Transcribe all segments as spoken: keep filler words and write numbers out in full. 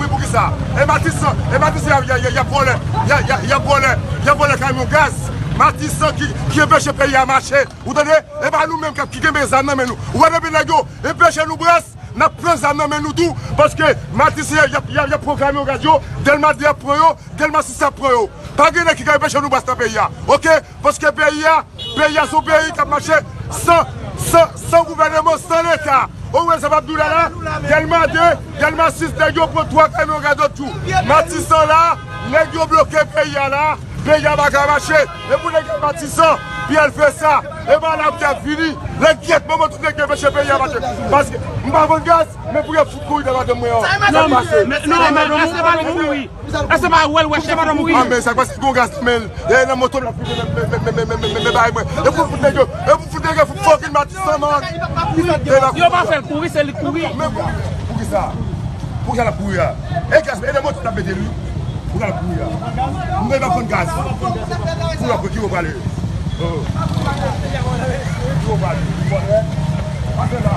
Wi, poukisa? E Matisan, e Matisan, y a, y a, y a, y a vòlè, y a, y a, y a vòlè, y a vòlè kamyon gaz. Matisan ki, ki anpeche peyi a mache. Ou tande? E pa nou menm k ap, ki kenbe zam nan men nou. Ou wè depi nèg yo anpeche nou bras, n ap pran zam nan men nou tou, paske Matisan y ap, y ap, y ap pran kamyon gaz yo, Dèlma de ap pran yo, Dèlma sis ap pran yo. Pa gen nèg ki ka anpeche nou bras nan peyi a, oke? Paske peyi a, peyi a se yon peyi k ap mache san, san, san gouvèneman, san Leta. Ou wè sa m ap di w la la, Dèlma de, Dèlma sis, nèg yo pran twa kamyon gaz lòt jou. Matisan la, nèg yo bloke peyi a la, peyi a pa ka mache. E pou nèg yo Matisan, Pyè l fè sa, e pa la pou y ap vini. Lè gyèt manman tout nèg yo anpeche peyi a mache. Paske m pa vann gaz, men pou yo fout kouri nan madanm mwen an. Sa k pase? Non, men, non, men, èske pa nou kouri? Èske pa wè l wè chèf kouri? Ah, men sa k pase, gon gaz nan men l. E nan moto l ap fouye, men, men, men, men, men, men, men, bagay mwen. E pou fout nèg yo, e pou fout nèg yo fout fucking Matisan, man. Yo pa fè l kouri, se li k kouri. Men pou, poukisa? Poukisa l ap kouri a? E gaz, e nan moto l ap mete l, wi. Poukisa l ap kouri a? M gen nan konn gaz. Pou l ap ki yo pale. Oh. Ki yo pale. Pase la.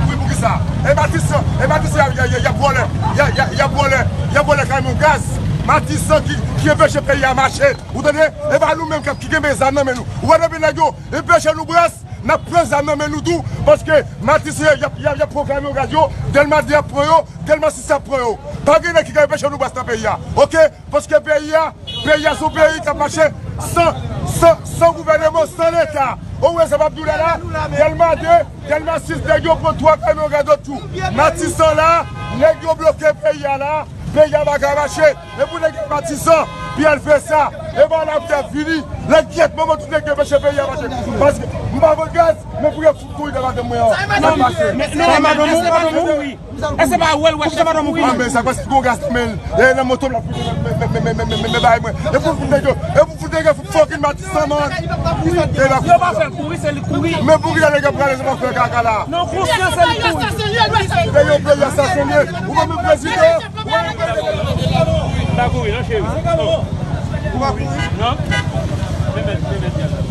Wi, poukisa? E Matisan, e Matisan, y a, y a, y a, y a vòlè, y a, y a, y a vòlè, y a vòlè kamyon gaz. Matisan ki, ki anpeche peyi a mache. Ou tande? E pa nou menm k ap, ki kenbe zam nan men nou. Ou wè depi nèg yo anpeche nou bras, n ap pran zam nan men nou tou, paske Matisan y ap, y ap, y ap pran kamyon gaz yo, Dèlma de ap pran yo, Dèlma sis ap pran yo. Pa gen nèg ki ka anpeche nou bras nan peyi a, oke? Paske peyi a, peyi a se yon peyi k ap mache san, san, san gouvèneman, san Leta. Ou wè sa m ap di w la la, Dèlma de, Dèlma sis, nèg yo pran twa kamyon gaz lòt jou. Matisan la, nèg yo bloke peyi a la, peyi a pa ka mache. E pou nèg yo Matisan, Pyè l fè sa, e pa la pou y ap vini. Lè gyèt manman tout nèg yo anpeche peyi a mache. Paske m pa vann gaz, men pou yo fout kouri nan madanm mwen an. Sa k pase? Non, men, non, men, èske pa wè l wè chèf kouri? Ah, men sa k pase, gon gaz nan men l. E nan moto l ap fouye, men, men, men, men bagay mwen. E pou fout nèg yo, e pou fout nèg yo fout fucking Matisan, man. Yo pa fè l kouri, se li k kouri. Men poukisa nèg yo prale, se pa fè kaka la? Non, konsyans se li k kouri. Peyi yo, peyi a sa se li. Ou pa menm prezidan. Pa kouri non, cheri. Ou pa kouri? Non. Remèt, remèt, remèt.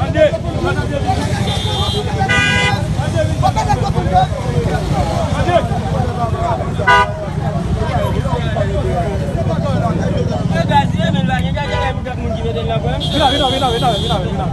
Ande. Ande. Vin la, vin la, vin la, vin la, vin la.